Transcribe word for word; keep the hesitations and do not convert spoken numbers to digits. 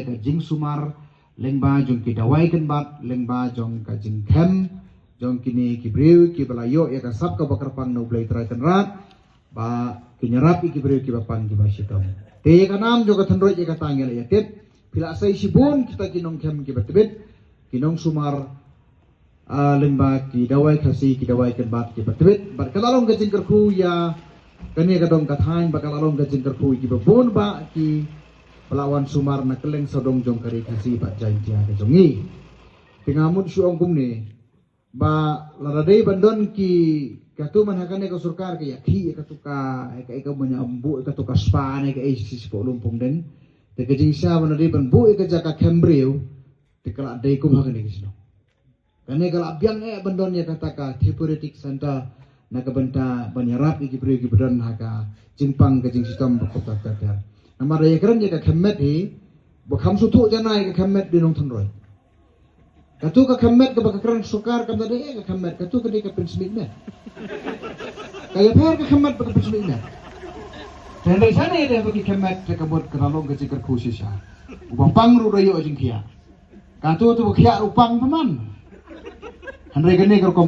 ka jingsumar lyngba jong ki dawai kynbat, lyngba jong ka jingkhem jong kine ki briew kiba la ïoh ïa ka sap kaba kyrpang na U Blei Trai Kynrad, ba kin ïarap ïa ki briew kiba pang kiba shitom. Te ïa ka nam jong ka Tynroid ïa kata ngi la ïa tip. Phi la sei shibun kita ki nongkhem kiba tbit, ki nongsumar, ah, lyngba ki dawai Khasi, ki dawai kynbat kiba tbit. Bad ka la long ka jingkyrkhu ïa kane ka dong ka thaiñ, bad ka la long ka jingkyrkhu ïa kiba bun bah kiba la wan sumar na kylleng sawdong jong ka ri Khasi bad Jaintia ka jong ngi. Te nga mut shu ong kumne, ba lada dei ban don ki, katu man ha kane ka sorkar ka ïa khih ïa katu ka, ïa ka, ïa ka ban ïa buh ïa katu ka spa ne ka ei shi shi pok lum pung deng. Te ka jingshisha ban dei ban buh ïa ka jaka khem briew, te ka la dei kum ha kane ka shnong. Kane ka la biang eh ban don ïa kata ka therapeutic center na ka bynta ban ïarap ïa ki briew kiba don ha ka jingpang ka jingshitom ba khup ter ter. Namar ïa kren ïa ka khem met hi, ba kham sngewthuh janai ka khem met dei nong Tynroid. Katu ka khem met kaba ka kren sorkar kam dei ka khem met, katu ka dei ka pynsmit met. Ka ïapher ka khem met bad ka pynsmit met. Te hynrei shane dei ba ki khem met te ka mut ka la long ka jingkyrkhu shisha. Uba pang ruh da ïoh jingkhiah. Katu tu ba khiah ruh pang pynban. Hynrei kane ka rukom